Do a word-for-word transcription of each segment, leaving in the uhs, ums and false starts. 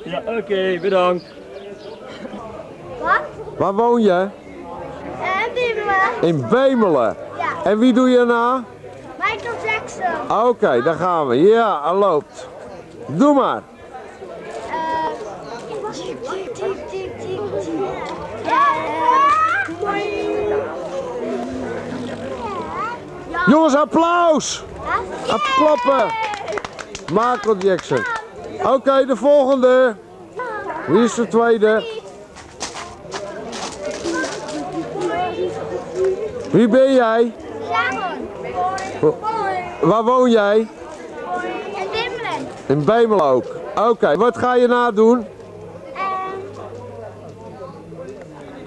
Ja, oké, bedankt. Wat? Waar woon je? Eh, Bemmelen. In Bemmelen? Ja. En wie doe je na? Michael Jackson. Oké, daar gaan we. Ja, hij loopt. Doe maar. Eh, ja. Jongens, applaus! Hè? Applappen! Michael Jackson. Oké, de volgende. Wie is de tweede? Wie ben jij? Wo- Waar woon jij? In Bemmelen. In Bemmelen ook. Oké, wat ga je nadoen? Eh,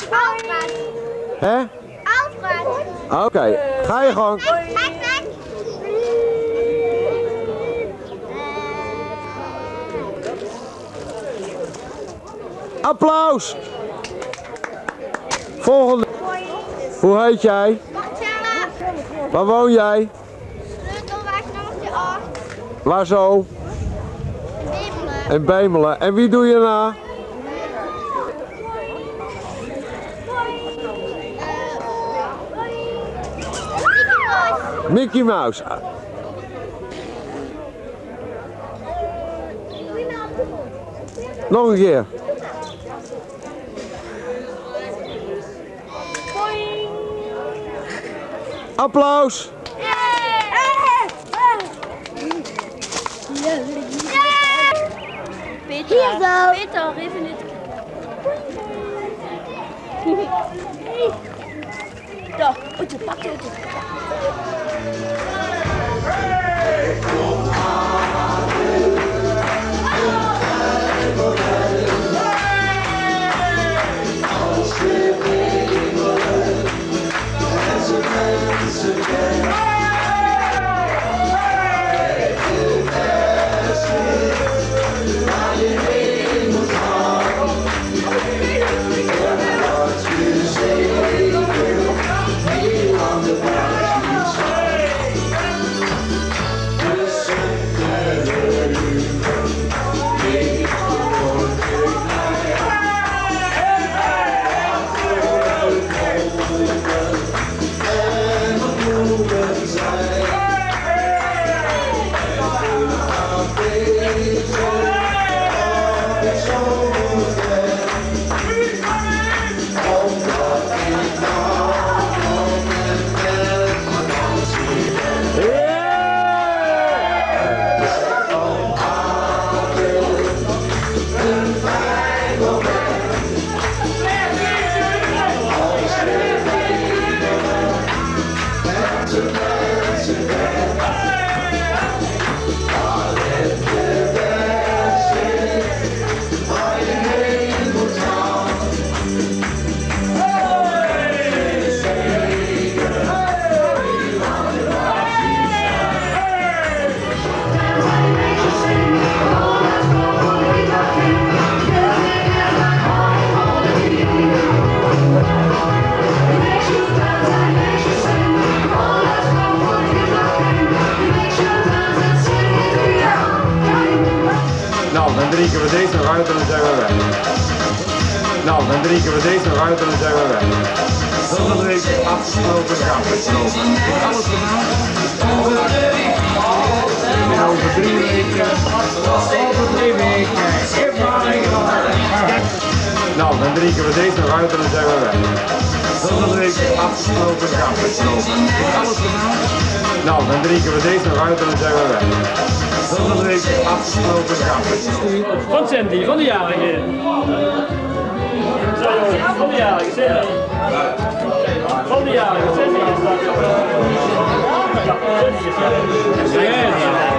Alfred. Hè? Alfred. Oké, ga je gang. Maak, maak, maak. Applaus. Volgende. Hoe heet jij? Marcella. Waar woon jij? Sleutelweg nummertje acht. Waar zo? Bemmelen. In Bemmelen. En wie doe je na? Mickey Mouse. Nog een keer. Applaus. Peter, hier zo. Peter, even niet. Toch, oetje, pak oetje. Nou, dan drinken we deze nog uit en dan zijn we weg. Nou, dan drinken we deze nog uit en dan zijn we weg. Volgende week afgesproken, afgesproken. Is alles gedaan? En over drie weken, over drie weken, is het maar. Nou, dan drinken we deze nog uit en dan zijn we weg. Volgende week afgesproken, afgesproken. Is alles gedaan? Nou, dan drinken we deze nog uit en dan zijn we weg. Volgende week afgesproken, afgesproken. Van Cindy, van de jarige. Zo, jongens, van de jarige, Cindy. Van de jarige, Cindy is dat. Ja, Cindy is dat.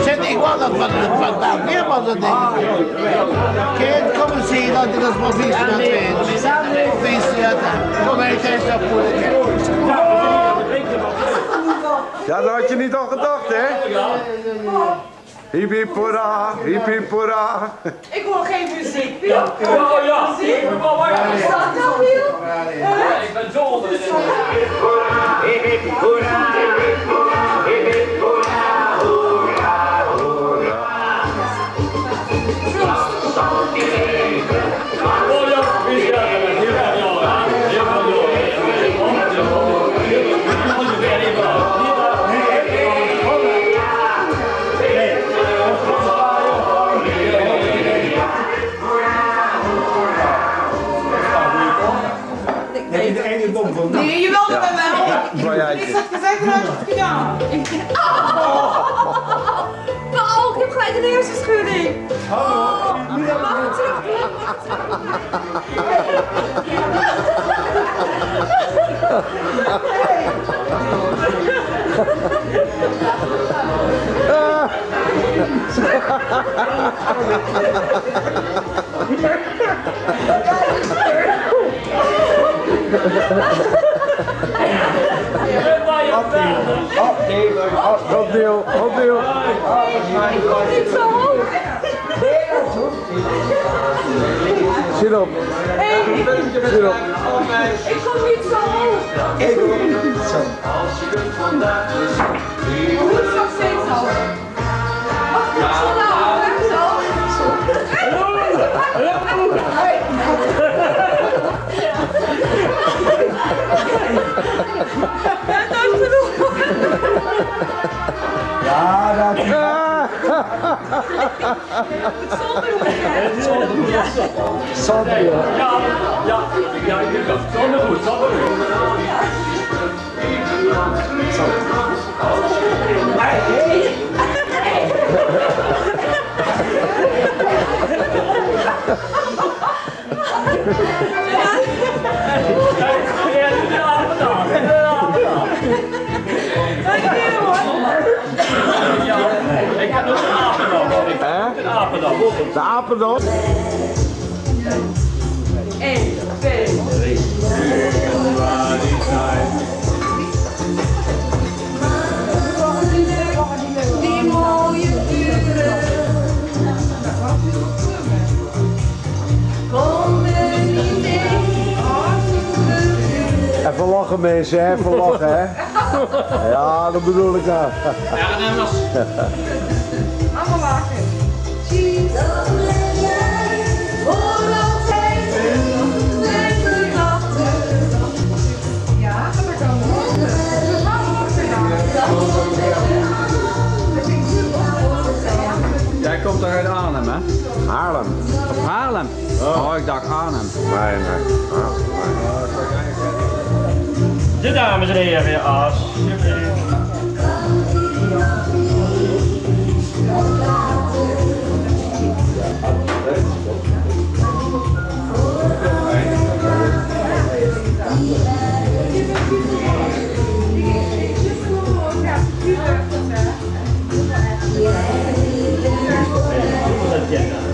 Zet, ik wou dat wat, wat daar weer was, dat ding. Kijk, kom eens hier, dat is maar vies, dat weet. Vies, ja, kom, hij zei dat voor de. Ja, daar had je niet aan gedacht, hè? Hip, hip, hoera, hip, hip, hoera. Ik hoor geen muziek. Ja, ja, ja. Muziek? Is dat nou, Miel? Ja, ik ben dol. Nae, jawel, jawel. Jao, jao. Ich had gezag, dan had ich 't gedaon. Paul, ich höb geliek ein herseschödding. Hallo. Wach, trök, trök, trök. Opnieuw, opnieuw, opnieuw. Zit op. Zit op. Ich kom neet zo hoog. Hoe is dat steeds al? Jao, dat is... Zónger hoed, hè? Zónger hoed. Jao, jao, jao, zónger hoed, zónger hoed. Hè? De apendop. Ein, twee, drie. Die mooie bure. Effe lache, minse, effe lache, hè? Jao, dat bedoel ich dan. Allemaol lache. Jij komt toch uit Arnhem, hè? Haarlem. Of Haarlem? Oh, ich dach Arnhem. Nae, nae. Nae, nae. De dames en here weer, alsjeblieft.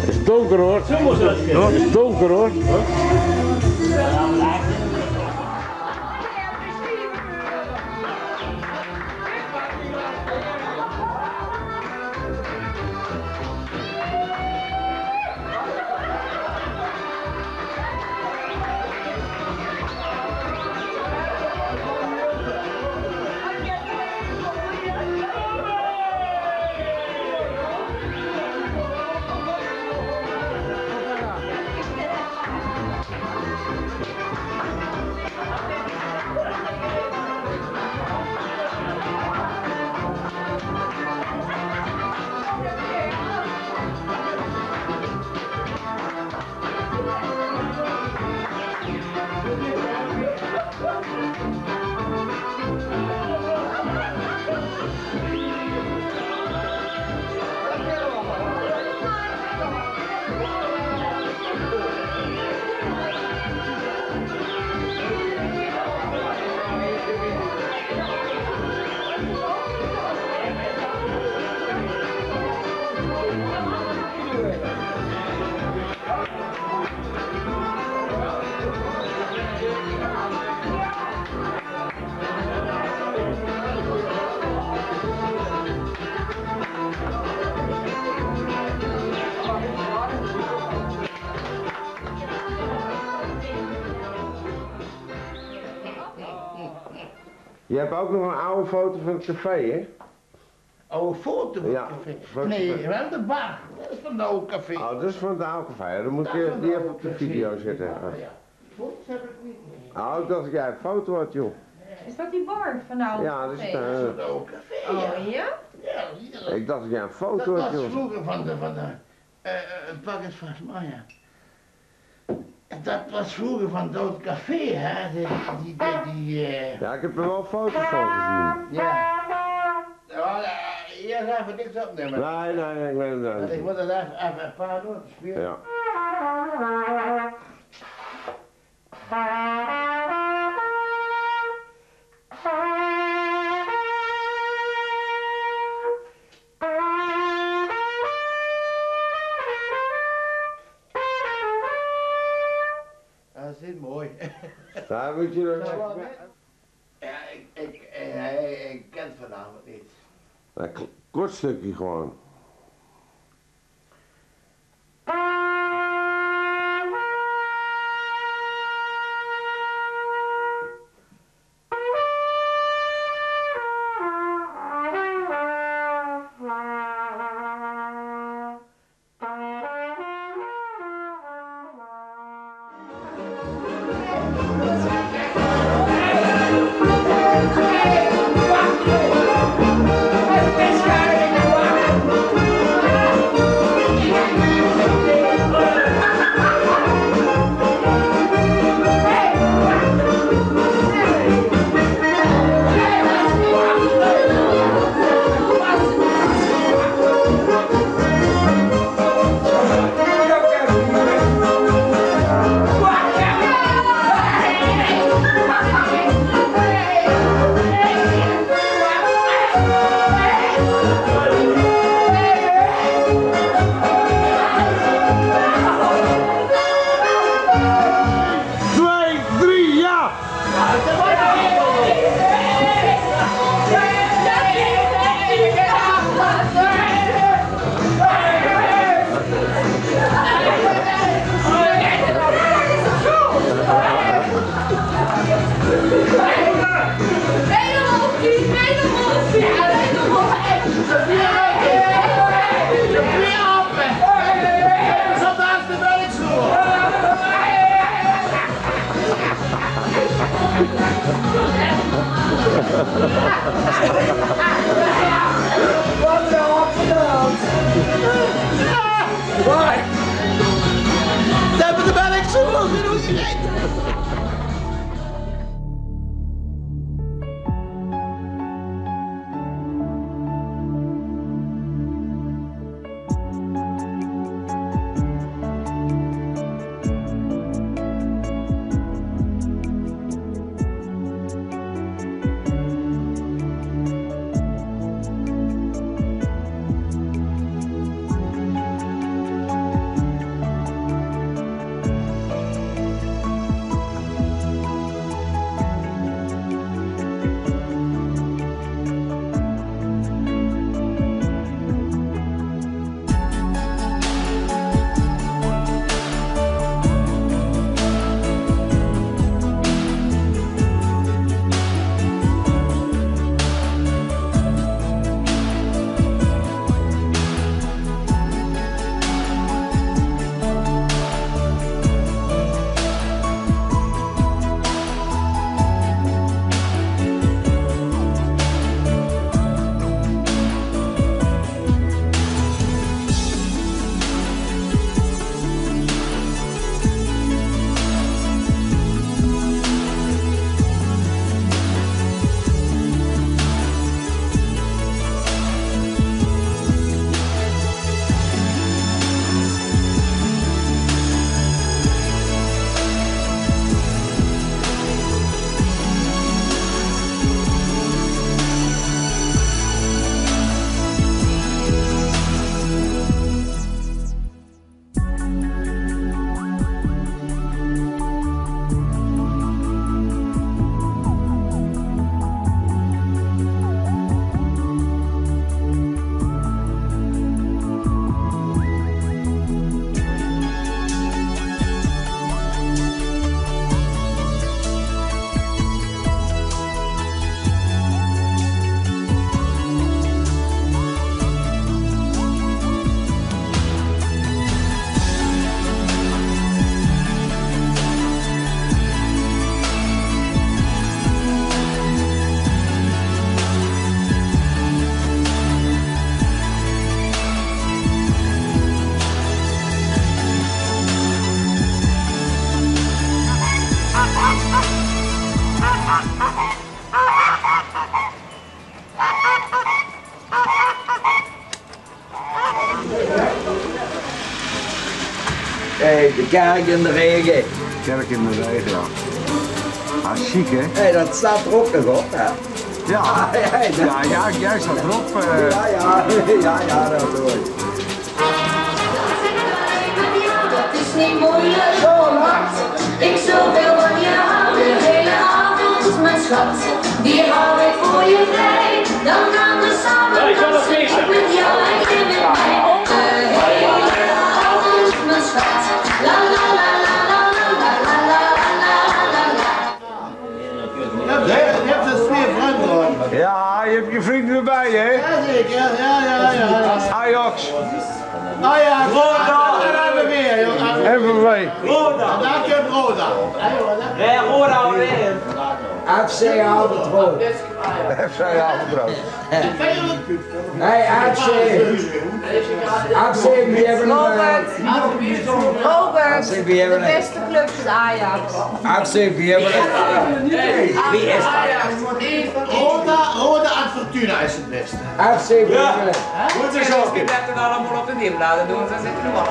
Is donker, hoor. Is donker, hoor. Je hebt ook nog een oude foto van het café, hè? Oude foto van het café? Ja, van het café. Nee, wel de bar. Dat is van het oude café. Oh, dat is van het oude café. Ja, dan moet je die even op de video zetten. Ja. Foto's heb ik niet meer. Oh, ik dacht dat jij een foto had, joh. Is dat die bar van het oude café? Ja, dat is het, eh, dat is van het oude café, ja. Oh, ja? Ja, hier. Ik dacht dat jij een foto had, joh. Dat was vroeger van de, van de Eh, eh, pak eens vast, maar ja. Dat was vroeger van dat café, hè? Die, die, die, die, eh, ja, ik heb er wel foto's van gezien. Ja. Ja, eh, hier gaan we niks opnemen. Nee, nee, ik weet het niet. Want ik moet het even, even een paar noten spelen. Ja. Dat is niet mooi. Daar moet je nog even... Ja, ik, ik, eh, hij, ik ken het vanavond niet. Een kl-, kort stukje gewoon. Twee, drie, ja! Ze hebben de melk zo gegeten. Hey, de kerk in de regen. Kerk in de regen, ja. Ah, chic, hè? Hey, dat staat er ook nog op, hè? Ja. Ja, ja, ja, ja, staat erop, eh. Ja, ja, ja, ja, dat hoor ik. Dat is niet moeilijk. Ik zoveel van je houden, de hele avond, mijn schat. Die hou ik voor je vrij. Dan gaan we samen dansen. Ik met jou en je met mij. De hele avond, mijn schat. La, la, la. Ja, je hebt, je hebt dus twee vrienden, hoor. Ja, je hebt je vrienden erbij, hè? Jazeker, ja, ja, ja. Ajax. Ajax. Roda. En M V V. Roda. En daar komt Roda. Nee, Roda alweer. F C Albatross. F C Albatross. Hey, F C. F C, we hebben een, eh, Robert, F C, we hebben de beste club is Ajax. F C, we hebben een, wie is dat? Roda, Roda en Fortuna is het beste. F C, we hebben een. Goed zo. Die blijven allemaal op de deurladen doen, ze zitten er wel.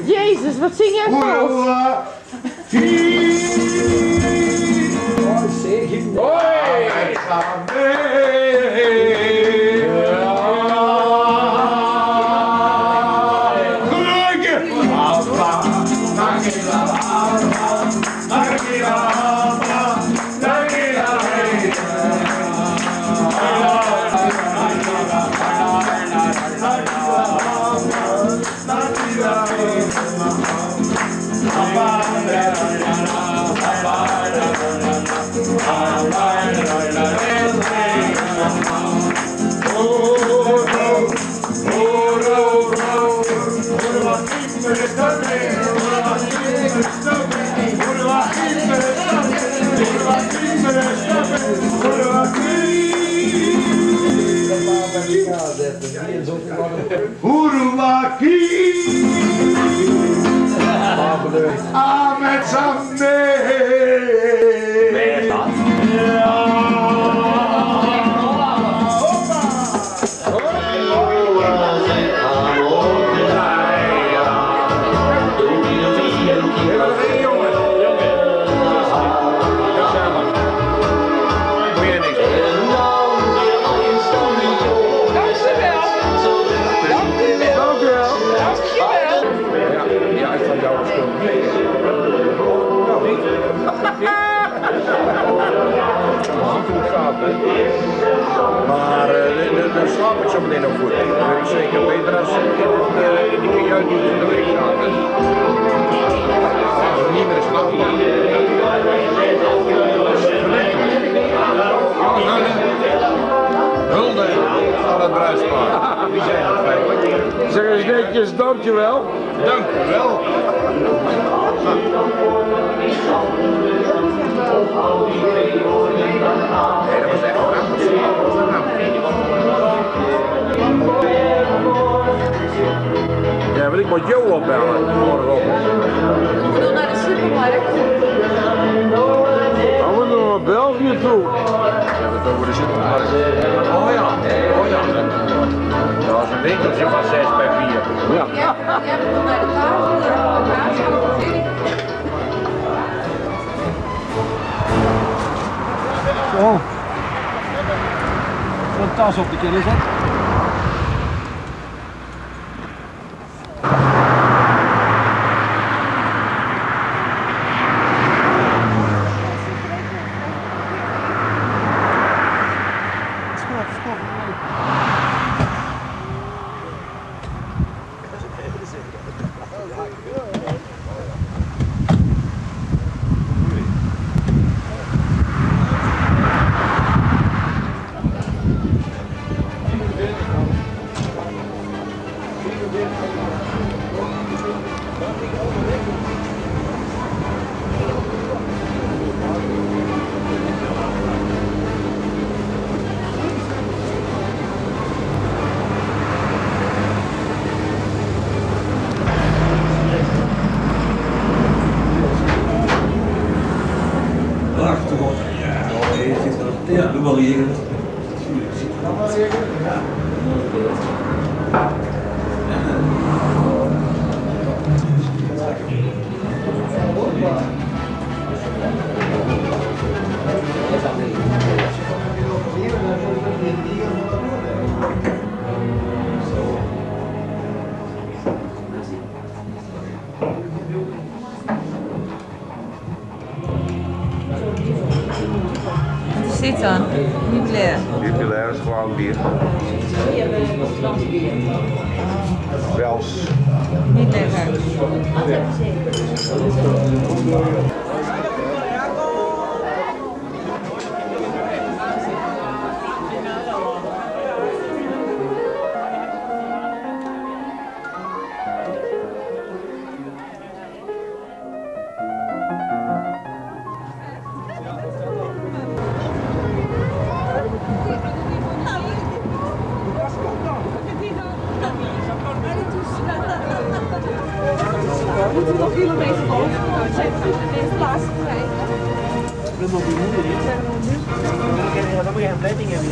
Jezus, wat zing jij vals? Hoeroewakee! Ahmed Sambi! Hoppa! Dankjewel. Dankjewel. Ja, ja, ik vond jou ook zo. Nou, niet. Ziet hoe het gaat, hè. Maar, eh, dan, dan slaap ik zo meteen nog goed. Dat weet ik zeker. Beter als, eh, die kun je uitdoen in de week. Dankjewel. Dankjewel. Ja, wil ik maar Jo opbellen. Morgen op. Ik bedoel naar de supermarkt. Gaan we naar België toe? Ja, we komen de supermarkt. Oh ja, oh ja. Dat was een winkeltje van zes bij vier. Ja. Ja, ja, we gaan naar de tafel. Zo. Zo'n tas op de kennis, hè? Prachtig, hoor. Ja, doe maar hier. Wat is dit dan? Jubilair. Jubilair is gewoon bier. Wels. Niet lekker. Moeten we nog kilometers volgen? Plaats. Dan moet je geen blijting hebben.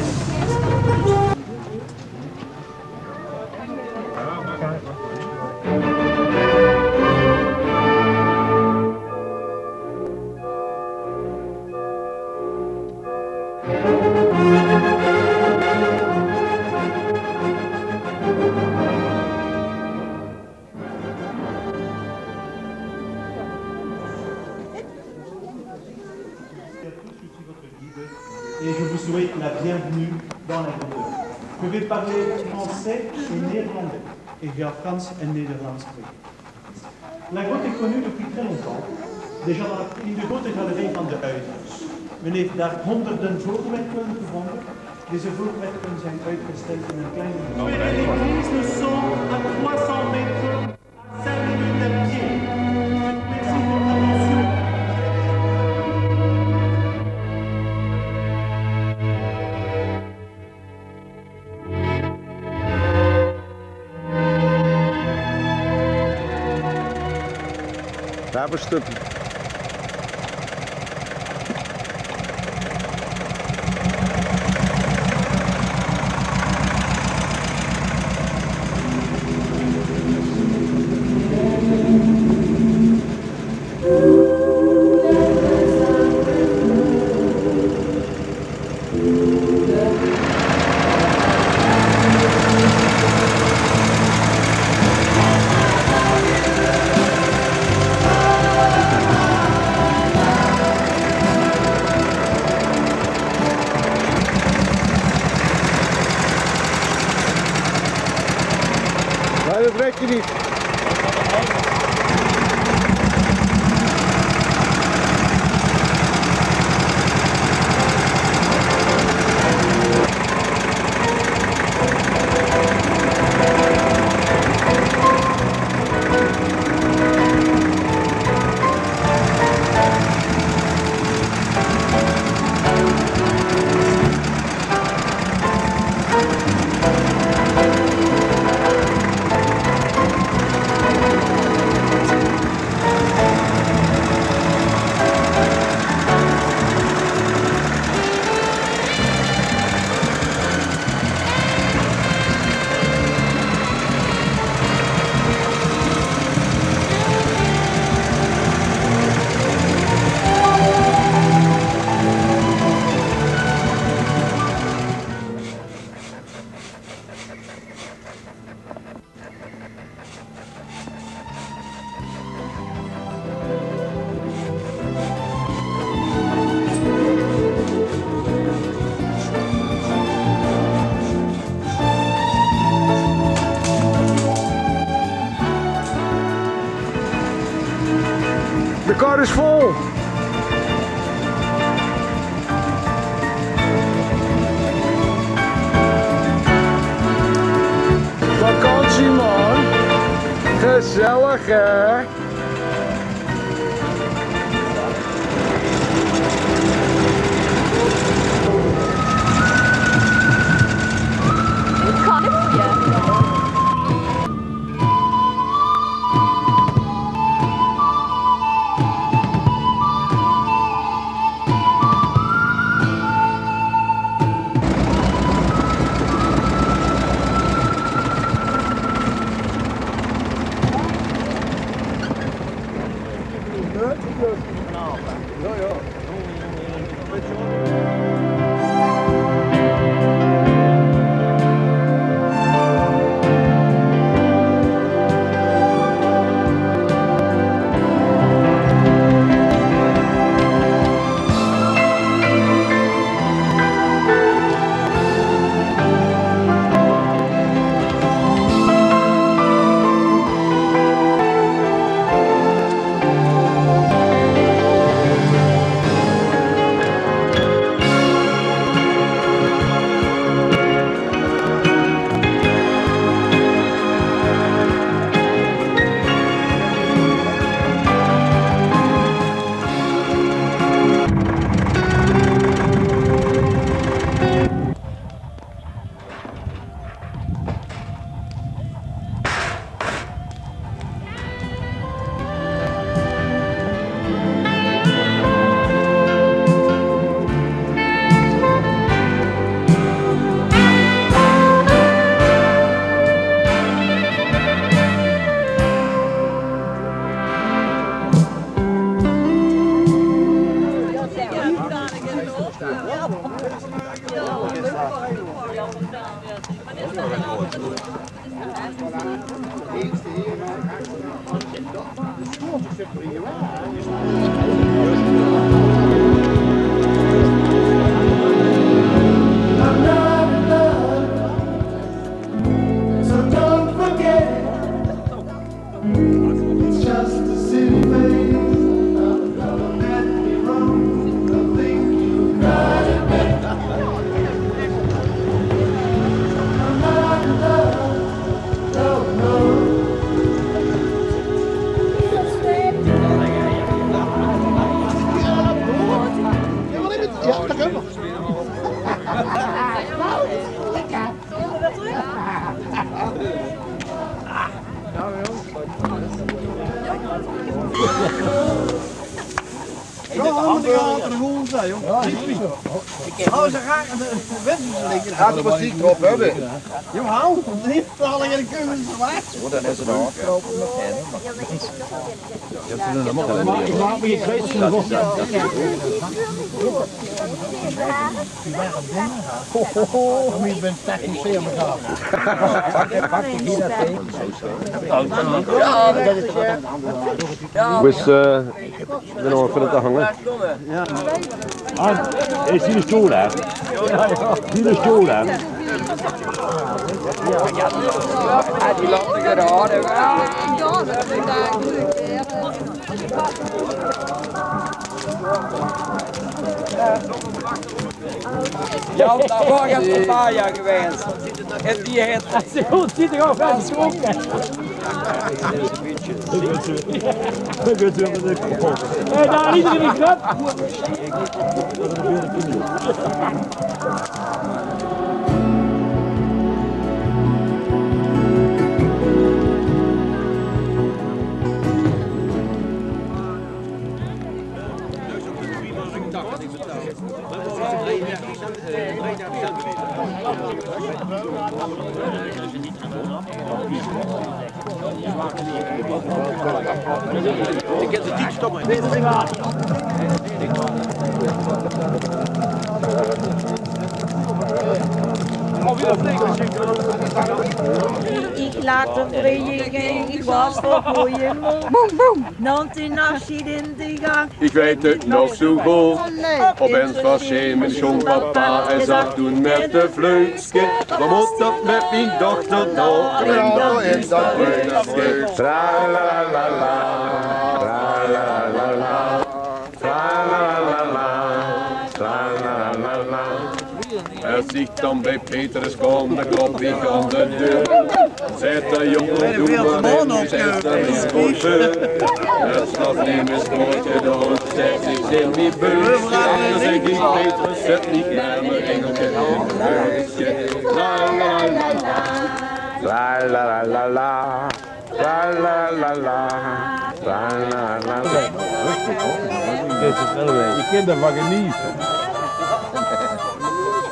Et je vous souhaite la bienvenue dans la Goutte d'Eure. Je vais parler français et néerlandais, et Frans en Nederlands spreken. La Goutte est connue depuis très longtemps, déjà dans la, in de grote galerij van de Uiders. Men heeft daar honderden voorwerpen gevonden. Deze voorwerpen zijn uitgestald in een klein museum. L'église, nous sommes à trois cents mètres. Cinq minutes à pied. Merci pour l'attention. Daar bestut. De kar is vol. Vakantie, man. Gezellig, hè? Kan ik je? Zo, allemaal de gaten, de goal, zei, joh. Hou ze graag aan de winst liggen. Gaat de muziek erop, hè, Wim? Jawel, die zal ik in de keuken verwacht. Oh, dan is het afgelopen met hen, maar... Maar ik maak me geen kwijt. Ho, ho, ho. Moet je bent technisch zeer begaafd. Pak, pak, pak, pak, pak. Hoe is, eh, de naam van het hangen? Ah, is hier de stoel, hè? Hier de stoel, hè? Die laten geraden. Ja, dat was het papaya geweest. En die heeft... Ze goed ziet er ook aan het koken. Hé, daar niet in de grap. Ik laat hem vrieje, ik was voor goeie moe. Boem, boem. Nant in Nasjid in de gang. Ik weet het nog zo goed. Opeens verscheen mijn schoonpapa en zag toen met de vleugske: "Wat moet dat met mijn dochter daar in dat, in dat vleugske?" Tra la la la la, tra la la la. Ziech dan bij Petrus kom, dan klop iech aon de deur. Zeet d'r: "Jóng, doe mer, is d'r neet good veur. 't Is nog nemes good gedoon." Zeet iech: "Zeen mie beus?" Dan zègk iech: "Petrus, zèt neet mie mien engelke in mien buuske." La la la la. La la la la la. La la la la. La la la la. Iech kin d'r vaan geniete.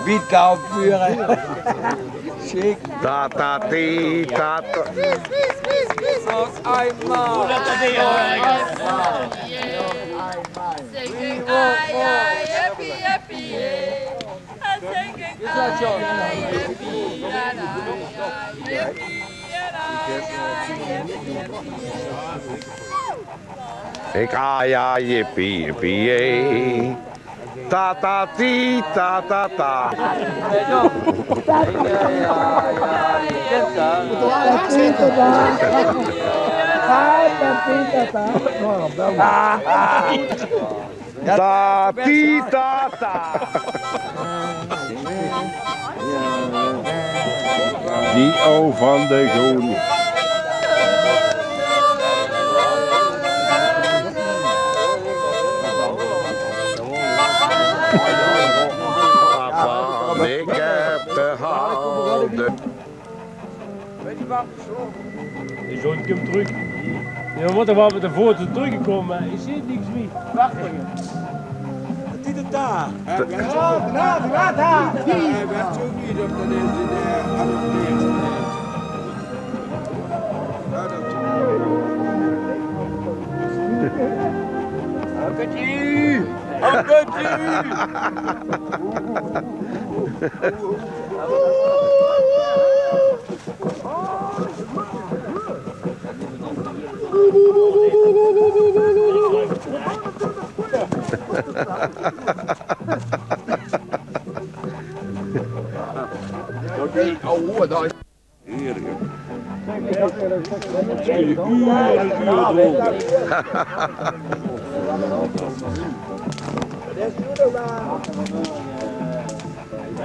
Biet kampvuur, hè. Sjiek. Ta ta ti ta ta. Nog einmaol. Zing ai, ai, yippie, yippie, yay. Zing ai, ai, yippie, yada, yippie, yada, yippie, yippie. Iech ai, ai, yippie, yippie, yay. Ta ta ti ta ta ta. Ta ti ta ta. Die o van de goon. Papa, iech höb de halde. Is zoe, kump trök. Jao, wat, dao ware v'r te voot trökgekoume, mer iech zeen niks mie. Wach effe. Tita ta. Jao, jao, jao, jao. Hoppatjee! Hoppatjee! Oké, ouwe, dao is. Heerlijk. Uren, uren dronken.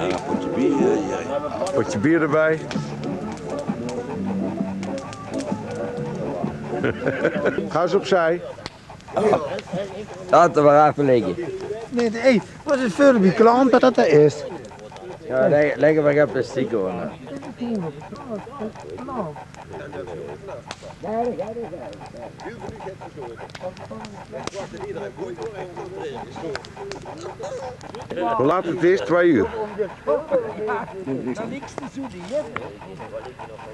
Ja, potje bier, ja, ja. Potje bier erbij. Ga eens opzij. Laot 't mer aeve ligke. Nae, hey, wat is 't veur bie klant dat dat d'r is? Ja, lègk, lègk mer get plastiek oonder. Wie laat 't is? Twee uur.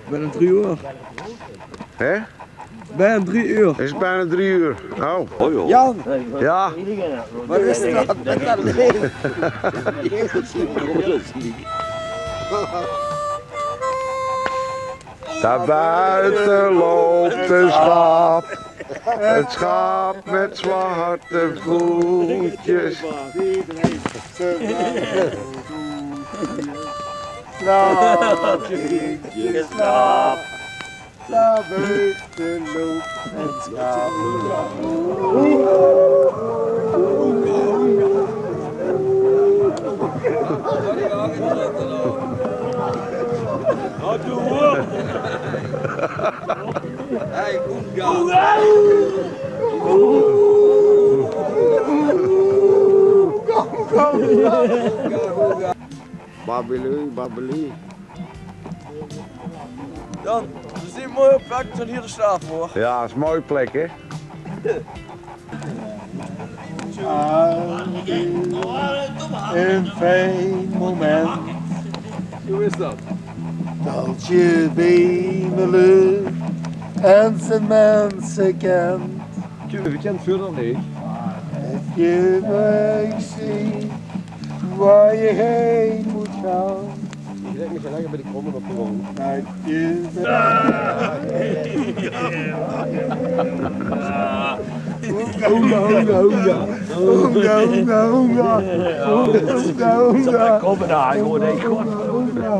Binnen drie uur. Hè? Binnen drie uur. Is 't binnen drie uur? Oh. Oh, joh. Jan. Ja. Wat is dat? Wat is dat? Dao boete löp 't sjaap. 't Sjaap mèt zwarte voetsjes. Slaap, slaap. Dao boete löp 't sjaap. Hey, oenga. Babbelu, babbelu. Dan, v'r zien mooi op weg, v'r zien hie de sjlaap, huur. Ja, is 'n mooi plek, hè? Ah, 'n fijn moment. Wie is dat? Dat je Bemele en zijn mensen kent. Tjeu, wie kènt veur dan neet? Dat je weg ziet waar je heen moet gaan. Iech dink, mèt z'n lekker bij de kromme op de grond. Oenga, oenga, oenga. Oenga, oenga, oenga. Oenga, oenga. Kom maar daar, joh. Nee, god. Oenga,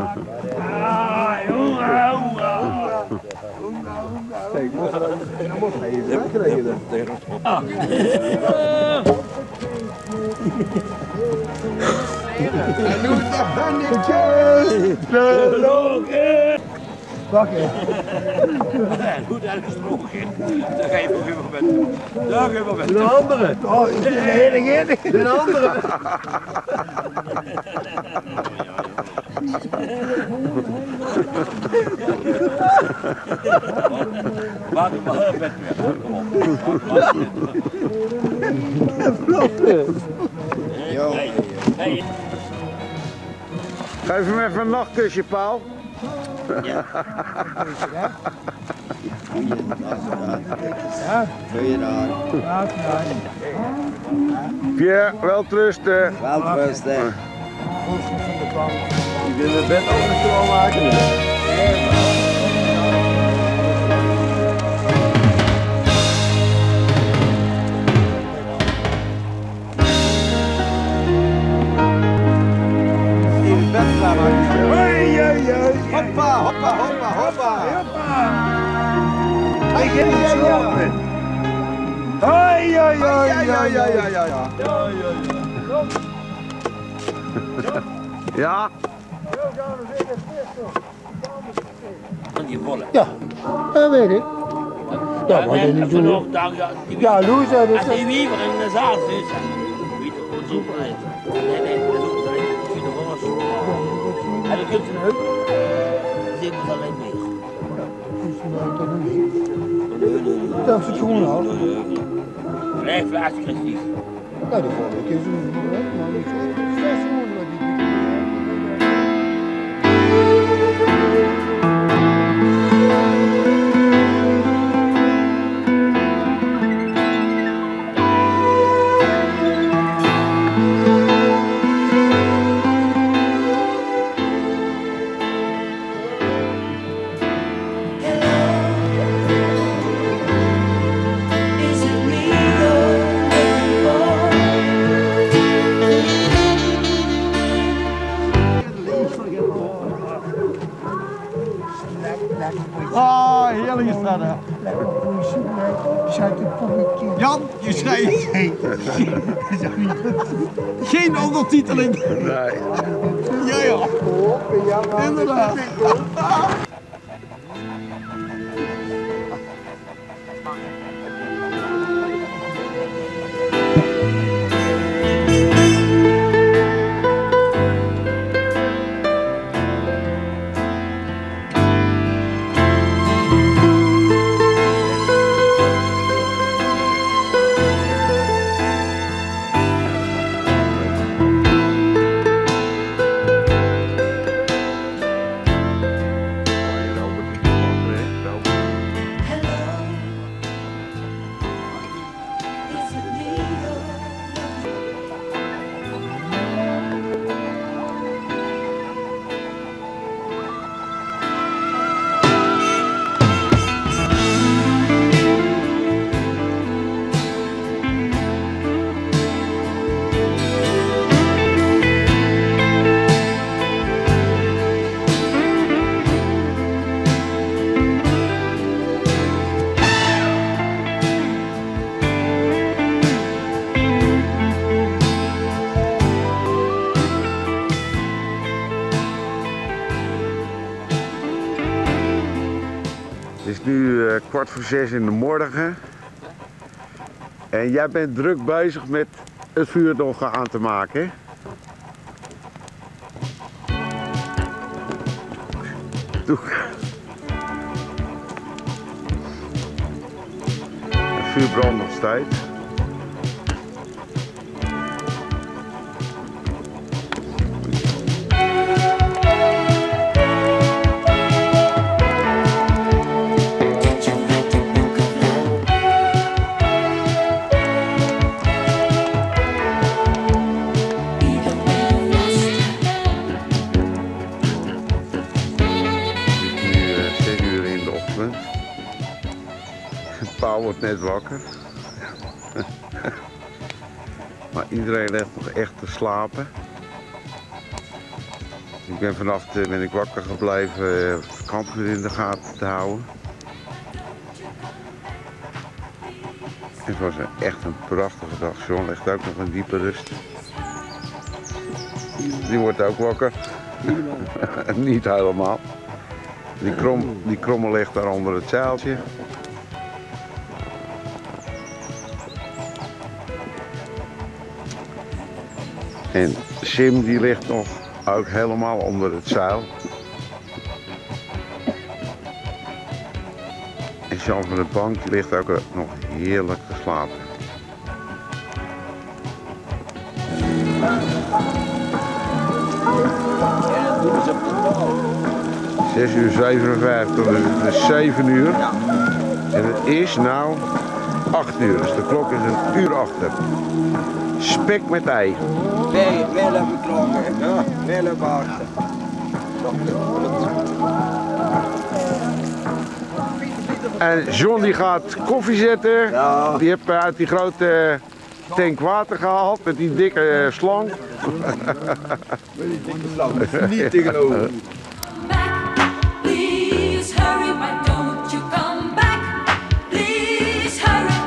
oenga. Hey, iech moot, iech moot eve wegrijde. En noe, dao bön ich. De log in. Wach effe. Noe, dao is de log in. Dao gaon v'r weer mit. Dao gaon v'r mit. De andere. Oh, ich bön de enige. De andere. Waat ein bèt weer. Kom op. Gaef 'm effe nog ein kusje, Paul. Jao. Goojendaag. Goojendaag. Pierre, welteruste. Welteruste. Ich wil 't bèt ouch nog klaormake. Hoppa, hoppa, hoppa, hoppa. Hoppa. Ai, ai, ai, ai. Ai, ai, ai, ai, ai. Jao. Van die bolle. Jao, det weit ich. Jao, mer det is neet zo. Jao, Loes, det is. En die wiever in de zaal, zuus se. Wiever, zoe. Nae, nae, det is ouch zo. En dan kóns se ein heup. Zeen v'r allein mieë. Nae, nae, nae. Det is gewoon al. Vleis, vleis, Christus. Jao, de volgende kier zölle v'r nog, hè, mer neet zo. Ah, heerlijk is dat, hè? Jan, je schrijft. Geen ondertiteling. Nee. Ja, ja. Inderdaad. Het is nu, eh, kwart voor zes in de morgen. En jij bent druk bezig met het vuur nog aan te maken. Doe. Het vuur brandt nog steeds. Nu, eh, zes uur in de ochtend. Paul wordt net wakker. Maar iedereen ligt nog echt te slapen. Ik ben vannacht, eh, ben ik wakker gebleven, eh, het kampvuur in de gaten te houden. Het was een, echt een prachtige dag. John ligt ook nog in diepe rust. Die wordt ook wakker. Niet helemaal. Die krom, die kromme ligt daar onder het zeiltje. En Sim, die ligt nog ook helemaal onder het zeil. En Sjan van de Bank ligt ook nog heerlijk te slapen. Zes uur zevenenvijftig, dus het is zeven uur. En het is nou acht uur, dus de klok is een uur achter. Spek met ei. Wel, wel even klokken. Ja, wel even wachten. En John, die gaat koffie zetten. Ja. Die heeft, eh, uit die grote tank water gehaald met die dikke, eh, slang. Met die dikke slang. Niet tegenover. Back. Please hurry, why don't you come back? Please hurry.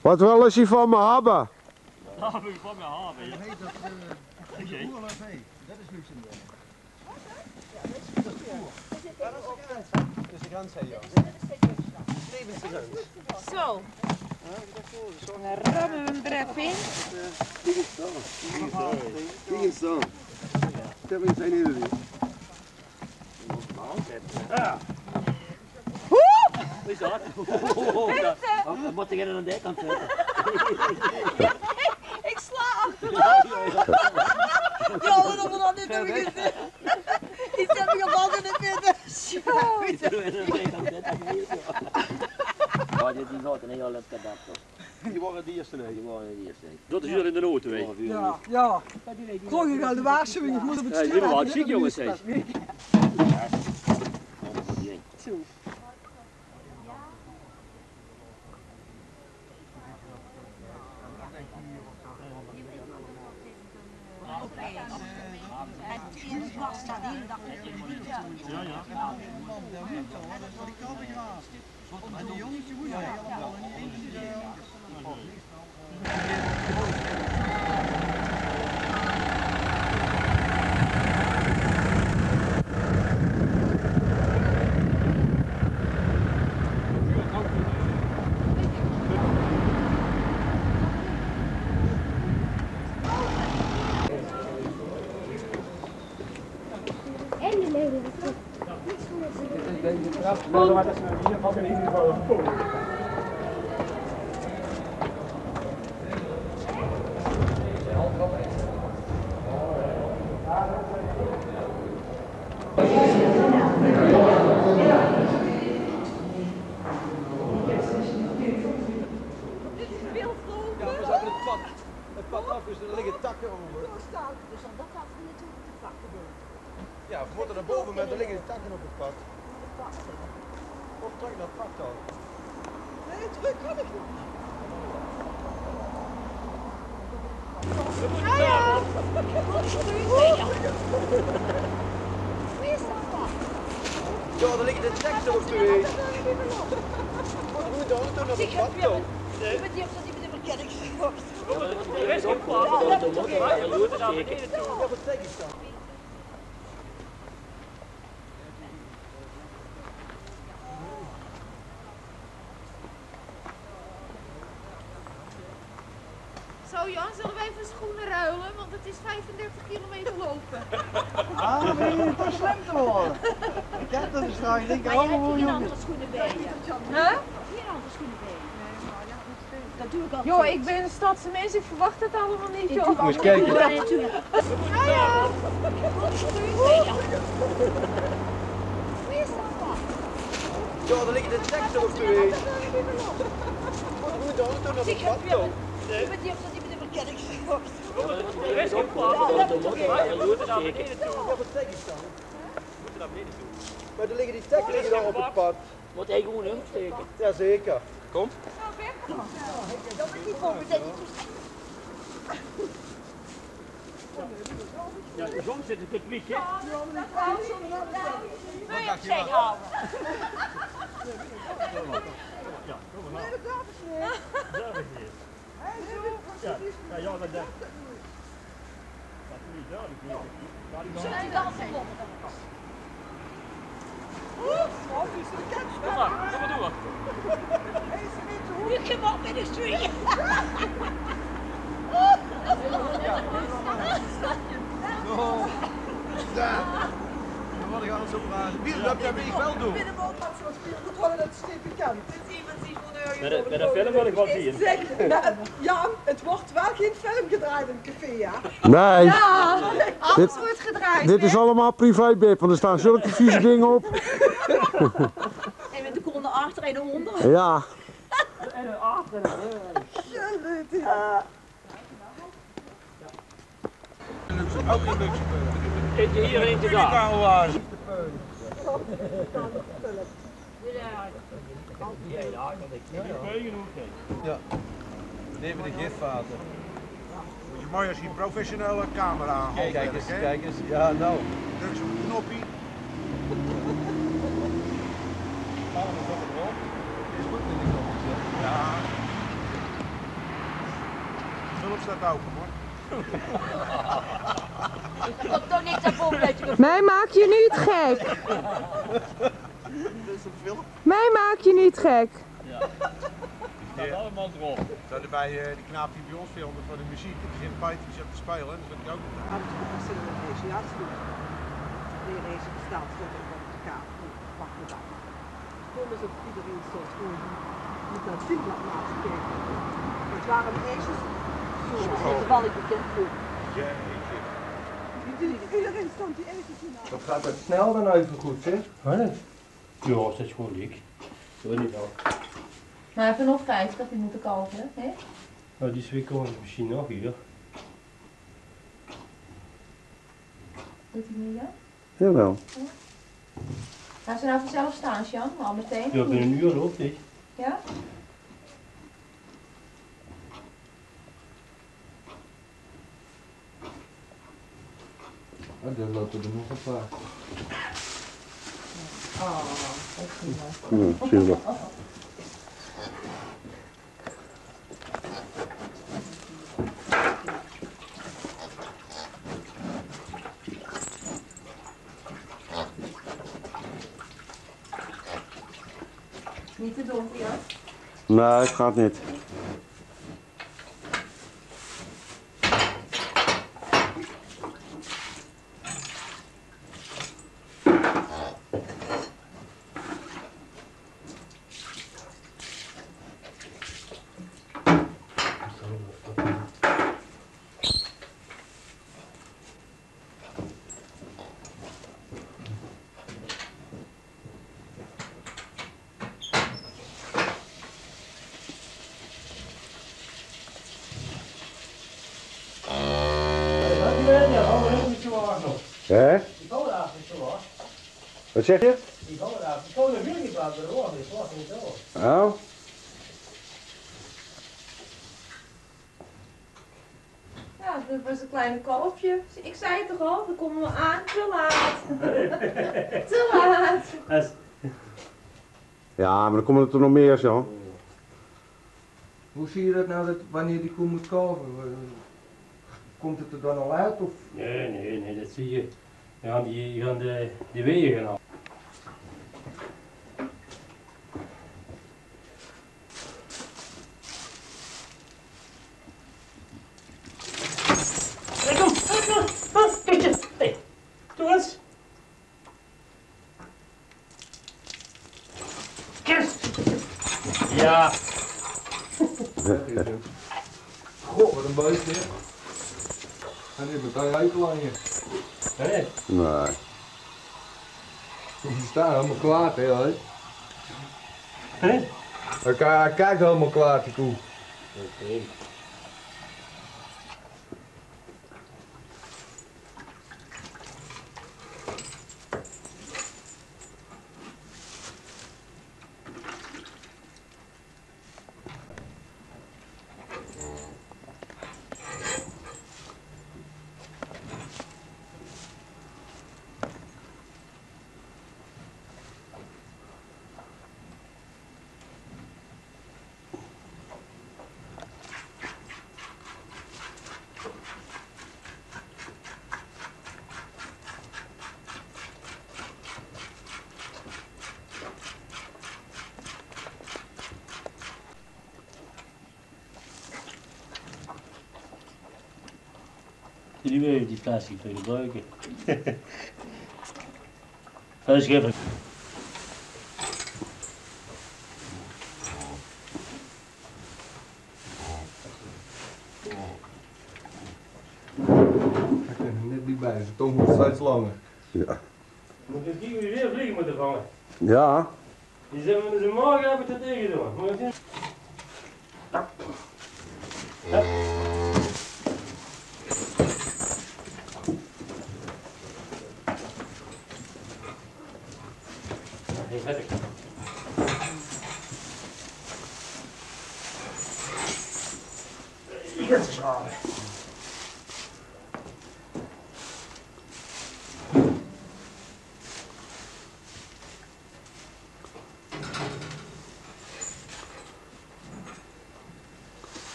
Wat wille ze van me hebbe? Wat wille ze van me hebbe, ja. Oké. Zo. Dan ramme we 'm d'r effe in. Kiek ens dan. Kiek ens dan. Dat is een interview. Hoe is dat? Wat, wat moet ik er aan de kant zetten? Ik sla achterover. Ja, dat moet dan niet doen. Ik zet me gewoon in de midden. Zo. Ja, die, die zaten heel leuk te bakken. Die waren de eerste, nee. Die waren de eerste, nee. Dat is hier in de noten, weet je. Ja, ja. Kroeg ik al de waarschuwing, ik moet op het stuur. Ja, die waren wel ziek, jongens, hè. Zo. Dit is veel groter. Ja, we zaten het pad, het pad af, dus er liggen takken over. Dus dat gaat er natuurlijk te pakken. Ja, we moeten naar boven, maar er liggen takken op het pad. Kom terug naar het pad dan. Nee, terug kan ik niet. Ja, ja. Ja, er liggen de teksten op de weg. Moeten we de auto naar het pad dan? Ik ben die op die verkeerde gekocht. Ja, dat is oké. Ja, wat zeg ik dan? Zo Jan, zullen we even schoenen ruilen? Want het is vijfendertig kilometer lopen. Ah, dan begin je toch slim te worden. Ik heb dat dus trouwens, ik denk, oh, jongen. Andere schoenen bij je. Huh? Hier andere schoenen bij je. Dat doe ik altijd. Joh, ik ben een stadse mens, ik verwacht het allemaal niet, joh. Moet je kijken. Ja, ja. Ja, dan liggen de teksten op de weeg. Hoe dan? Toen op het pad komen. Maar dan liggen die teksten liggen daar op het pad. Wordt hij gewoon ingesteken. Jazeker. Kom. Ja, soms zit het publiek, hè? Wil je opzij houden? Ja, kom maar. Ja, ja, ja, dat denk ik. Zet die dan op. Kom maar, kom maar door. Hier, kom op, ministry. Zo. Ja. Dan word ik alles op. Wie, dat heb ik wel doen. Met de, met de film wil ik wel zien. Zeg, nou, Jan, het wordt wel geen film gedraaid in het café, hè? Nee. Ja, alles wordt gedraaid, hè? Dit is allemaal privé, Bip, want er staan zulke vieze dingen op. En met de kont achter en onder. Ja. En achter en onder. Eentje hier, eentje daar. Ja, neven de gifvaten. Moet je mooi als je professionele camera aan. Kijk eens, kijk eens. Ja, nou. Druk zo'n knopje. Is goed met die knopjes, hè? Ja. Hulp staat open, hoor. Komt toch niks aan boven uit je. Mij maak je niet gek. Dit is een film. Mij maak je niet gek. Ja. Staat allemaal erop. Zouden bij, eh, die knaap die bij ons filmde van de muziek, die zit een paar die zat te spelen, dus dat kan ook nog. Had ik ook een appreciatie. Deze bestaat, stond ook op de kaart. Wacht, wacht. Toen is het iedereen zo schoon met dat filmblad naast te kijken. Het waren ijsjes. Zo, dat val ik bekend voor. Jeetje. Die, die, iedereen stond die ijsjes in. Wat gaat dat snel dan even goed, zeg? Wat? Ja, is dat gewoon dik. Zo niet al. Maar even nog vijftig, die moeten kalven, hè? Nou, die twee komen misschien nog hier. Doet hij niet, ja? Jawel. Gaan ze nou vanzelf staan, Sjan? Al meteen? Ja, binnen een uur loopt hij. Ja? Ja, er lopen er nog een paar. Oh, dat is niet leuk. Ja, zie je wel. Niet te donker, ja? Nee, het gaat niet. Hè? Wat zeg je? Oh. Ja, dat was een kleine kalfje. Ik zei het toch al, dan komen we aan. Te laat. Te laat. Ja, maar dan komen er toch nog meer, zo. Hoe zie je dat nou, dat, wanneer die koe moet kalven? Komt het er dan al uit, of? Nee, nee, nee, dat zie je. Ja, die gaan de, die wegen gaan af. Goh, wat ein buikje. En die meteen uitlangen. Hè? Nee. Die staan helemaal klaar, hè, hoor. Hè? Hij ki-, hij kijkt helemaal klaar, die koe. Oké. Die wil die plastic gebruiken. Dat is geen... Net niet bij, zijn tong wordt steeds langer. Ja. Moet je kijken wie we weer vliegen moeten vangen. Ja. Die zijn we dus morgen hebben tot tegen doen. Moet je zien.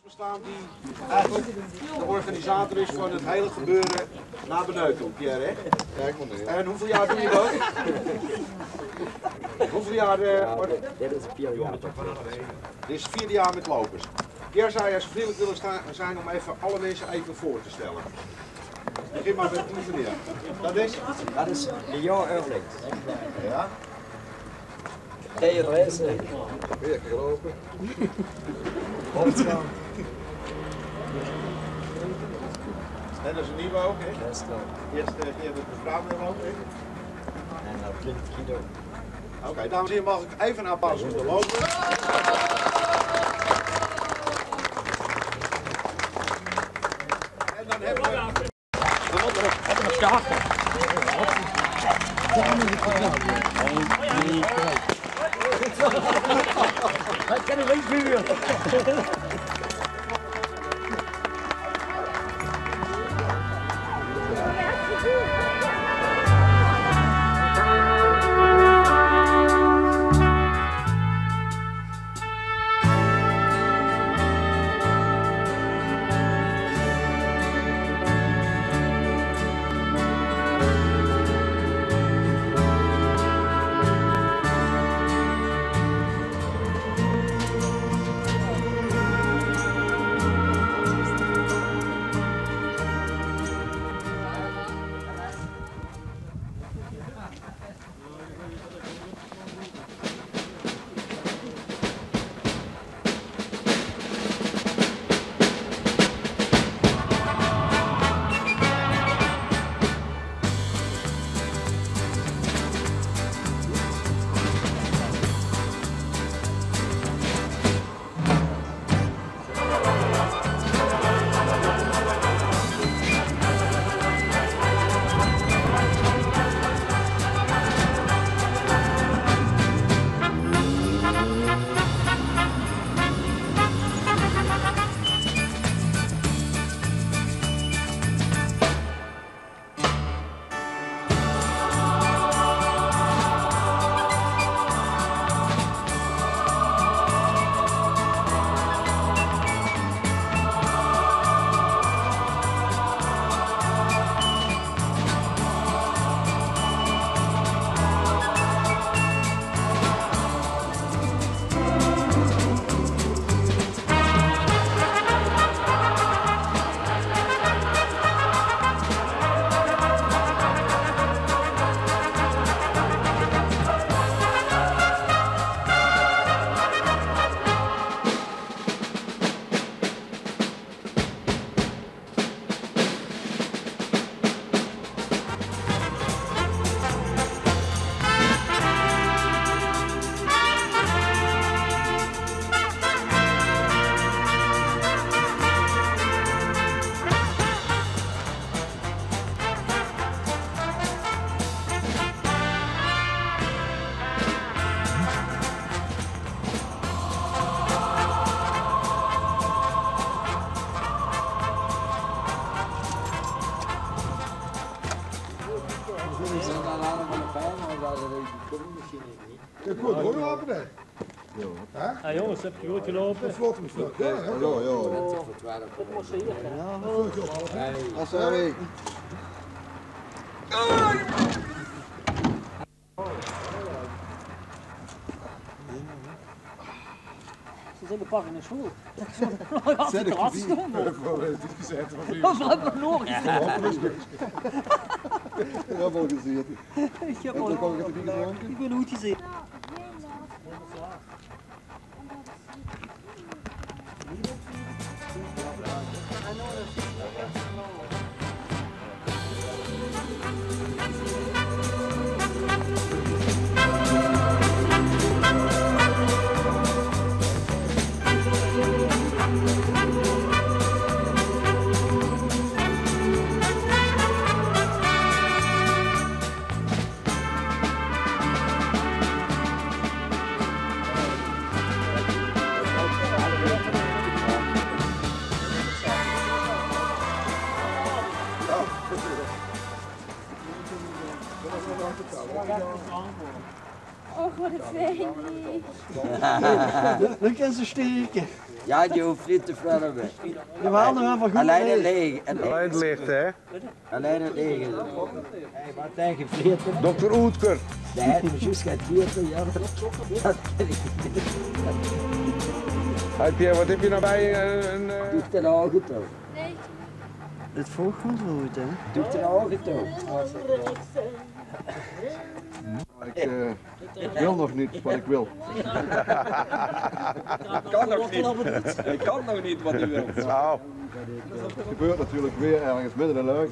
We staan die eigenlijk de organisator is van het hele gebeuren naar beneden toe, Pierre, hè? Ja, ik moet nu. En hoeveel jaar doe je dat? Hoeveel jaar, eh, wordt... Dit is het vierde jaar. Dit is het vierde jaar met lopers. Pierre zou je zo vriendelijk willen sta-, zijn om even alle mensen even voor te stellen. Begin maar met die meneer. Dat is? Dat is Leon Eurlings. Ja. Hey, Rezen. Weer gelopen. Hopsa. En dat is een nieuwe ook, hè? Ja, is klaar. Eerste keer met de vrouw weer ook, hè? En dat klinkt Guido. Oké, dames en heren, mag ik even een applaus voor de loper? En dan hebben we... Wat er op, wat er op staat. Dat kan ik niet meer. Good, good, good. Hè? Ah, jónges, höb geer good geloupe? Tot slot, tot slot. Ja, ja. Ze zeen gepak in de sjoel. Zet ik die? Vrouw, eh, die gezet van u. Vrouw van Noor. Ja, wel gezeten. Ik heb ook al gedronken. Ik ben goed gezeten. Och, wat een fijn lied. Dan, dan kan ze steken. Ja, die hoeft niet te filmen. Jawel, dan gaan we goed. Alleen het licht. Alleen het licht, hè? Alleen het licht. Hey, wat tegen Frieten? Dokter Oetker. Nee, het is juist geen Frieten, ja. Dat ken ik niet. Hey Pierre, wat heb je nou bij je? Een, een, eh, Doe ik ten ogen toe. Het volgt goed, hè? Doe ik ten ogen toe. Ik, eh, ik wil nog niet wat ik wil. Ik kan nog niet. Ik kan nog niet wat u wilt. Nou. Het gebeurt natuurlijk weer ergens midden in Luik.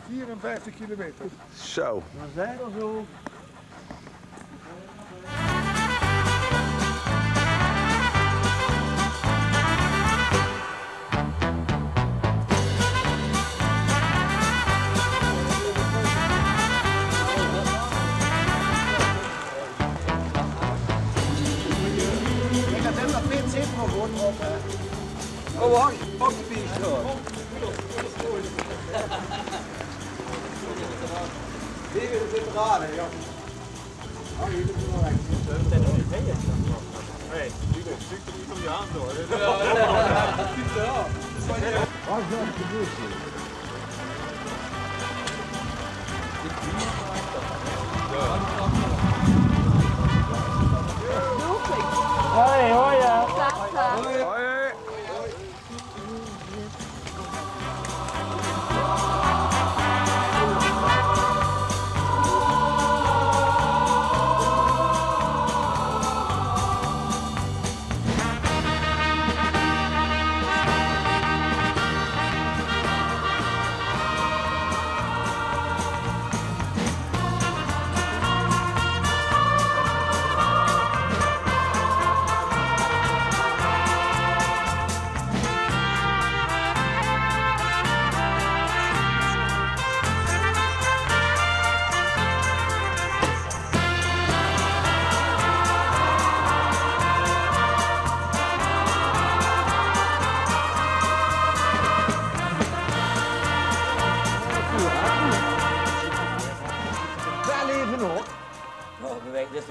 Vierenvijftig kilometer. Zo. Dan zijn we zo. Ik had net dat P C programma op, hè. Oh, wacht. Pak de pies door. Die willen zitten raden, joh. Oh, hier is het wel echt. Hey, die zit er niet om je aan door. Ja. Hoi, hoi, ja. Hoi.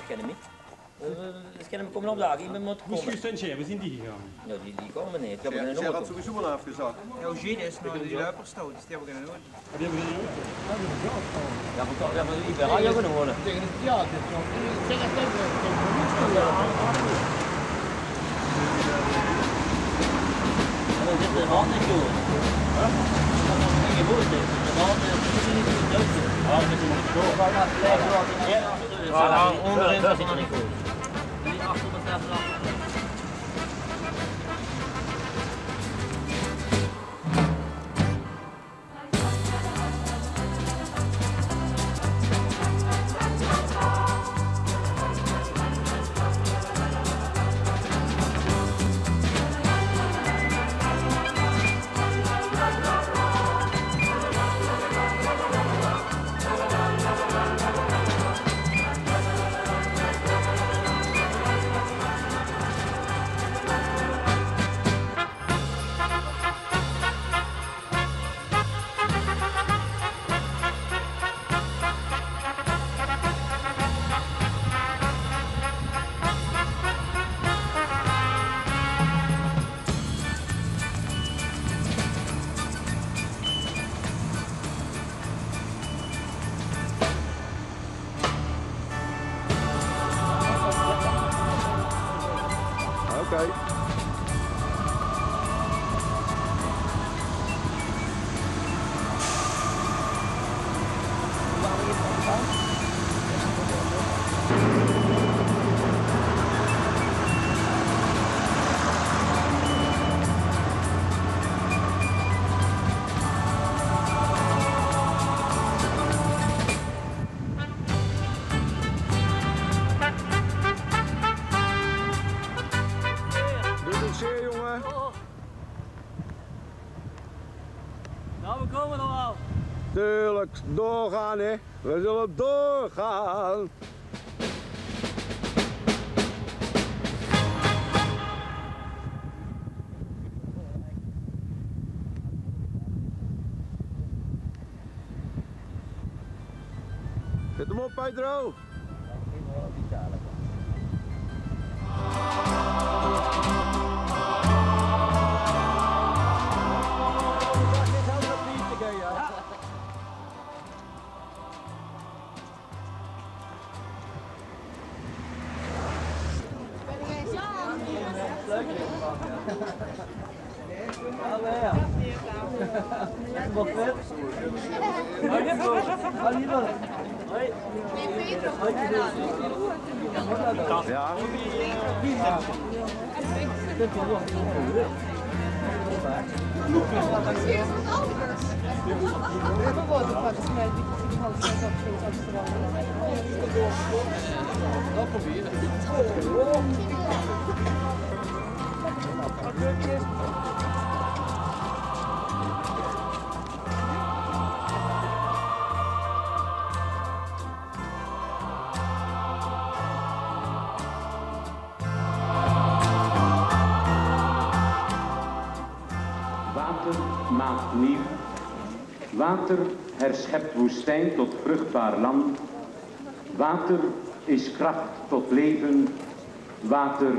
Kin 'm neet. Eh, ze kinne me kómme opdaage. Ich bön mótte kómme. Moest juust aan Sjaer, wo zeen die gegange? Jao, die, die kómme neet. Die höbbe geine auto. Sjaer haet sowieso al aafgezaag. Jao, Gilles is nao die löpers touw, dus die höbbe geine auto. Die höbbe geine auto. Jao, mer toch, jao, mer ich bön al jao genomme. Taenge 't, jao, dit is waal. Zèk 't taenge, taenge de luuj. Jao, mer dit is handig, joh. Hè? Det is ein gooj boot, hè. De band, eh, zit er neet in de doos. Jao, det is ein gooj. Jao, jao, óngerin zit er neet good. Oké. Doot 't zeer, jonge. Jao, veer kómme d'r waal. Tuurlik, doorgaon, hè. Veer zulle doorgaon. Zèt 'm op, Pedro. Jao. Water maakt nieuw. Water herschept woestijn tot vruchtbaar land. Water is kracht tot leven. Water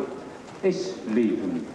is leven.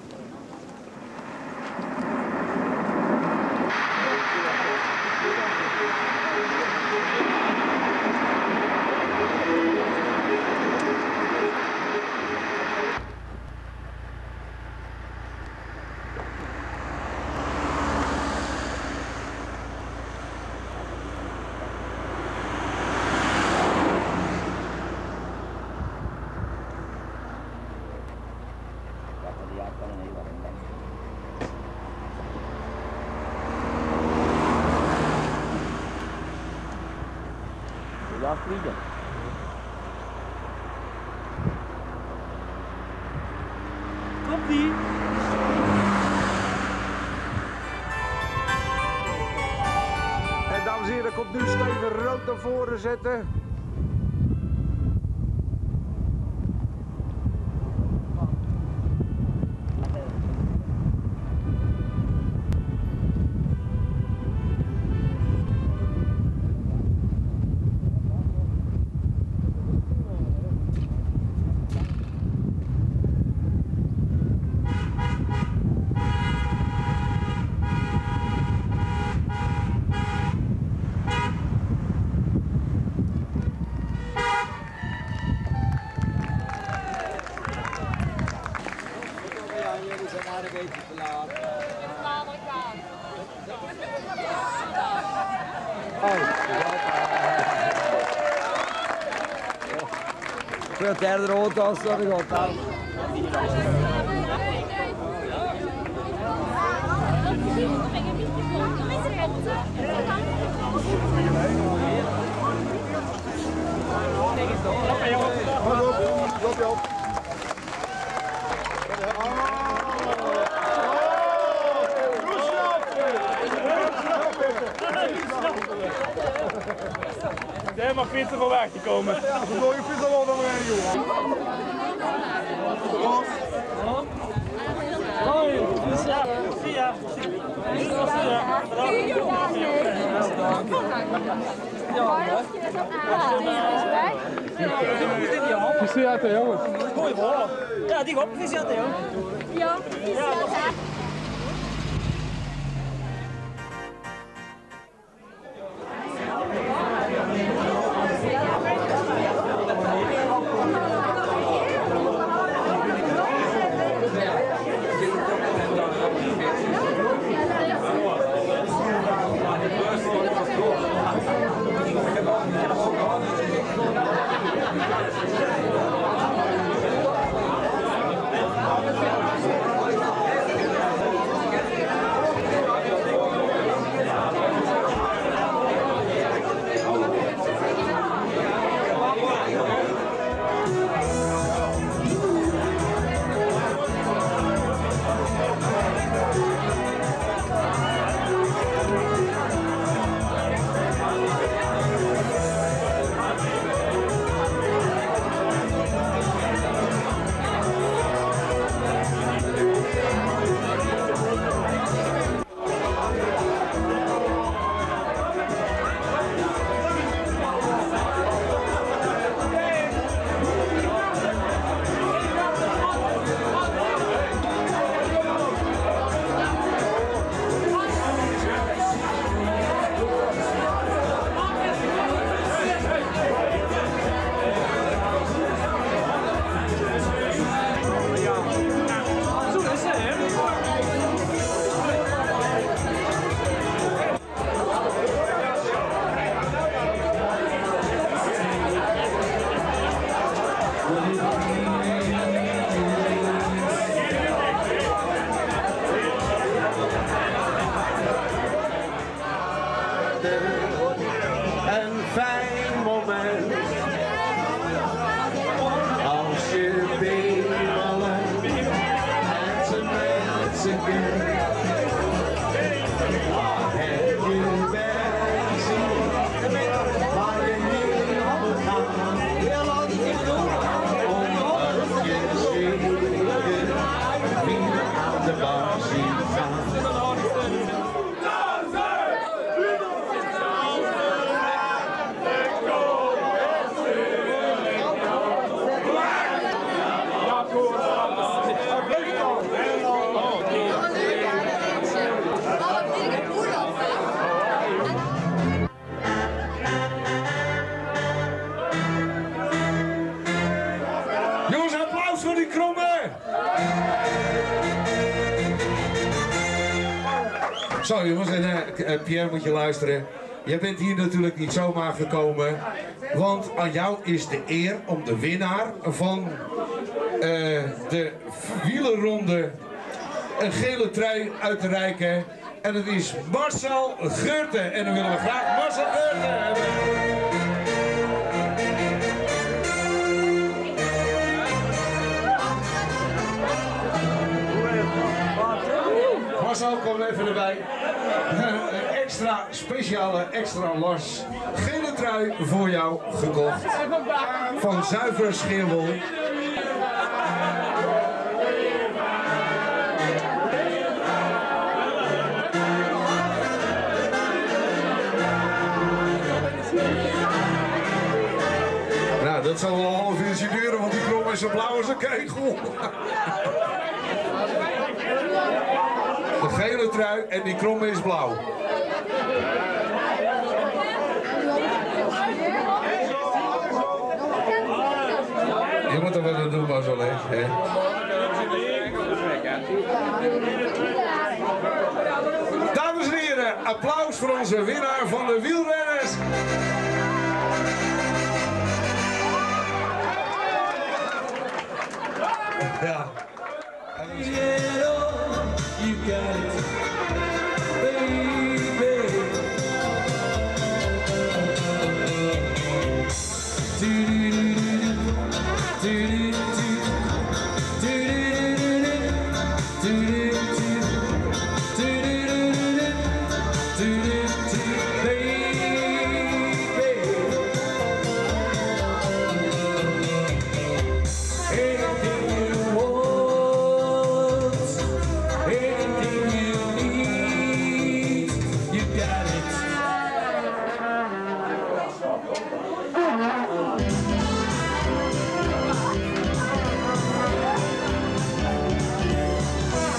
Komt-ie! En dames en heren, komt nu Steven Rood naar voren zetten. Veur 't derde rood as dat ik al. Ze hebben maar fietsen voor weg te komen. Ja, ze gooien fietsen wel naar beneden, joh. Hoi, zie je, zie je. Proficiat, hè, jongens. Mooi, hoor. Ja, die op, proficiat, hè, jongens. Ja. Een fijn moment. Als je benen en ze mensen kent. En je bent ziek, maar je niet op het gaan. Omdat je zeker niet aan de bar ziet gaan. Jongens, applaus voor die Kromme! Zo jongens, en eh, eh, Pierre, moet je luisteren. Jij bent hier natuurlijk niet zomaar gekomen, want aan jou is de eer om de winnaar van eh, de wielerronde een gele trui uit te reiken. En dat is Marcel Geurten. En dan willen we graag Marcel Geurten hebben. Marcel, kom even erbij. Een extra speciale, extra los gele trui voor jou gekocht. Van zuiver scheerwol. Nou, dat zal wel een half uurtje duren, want die Kromme is zo blauw als een kegel. De gele trui en die Kromme is blauw. Je moet er wat aan doen, Marcel, hè? Dames en heren, applaus voor onze winnaar van de wielrenners. Ja. You got it, baby. Baby. Anything you want, anything you need, you got it.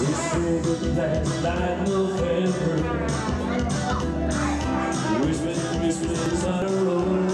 It's over that light November. Christmas, Christmas on the road.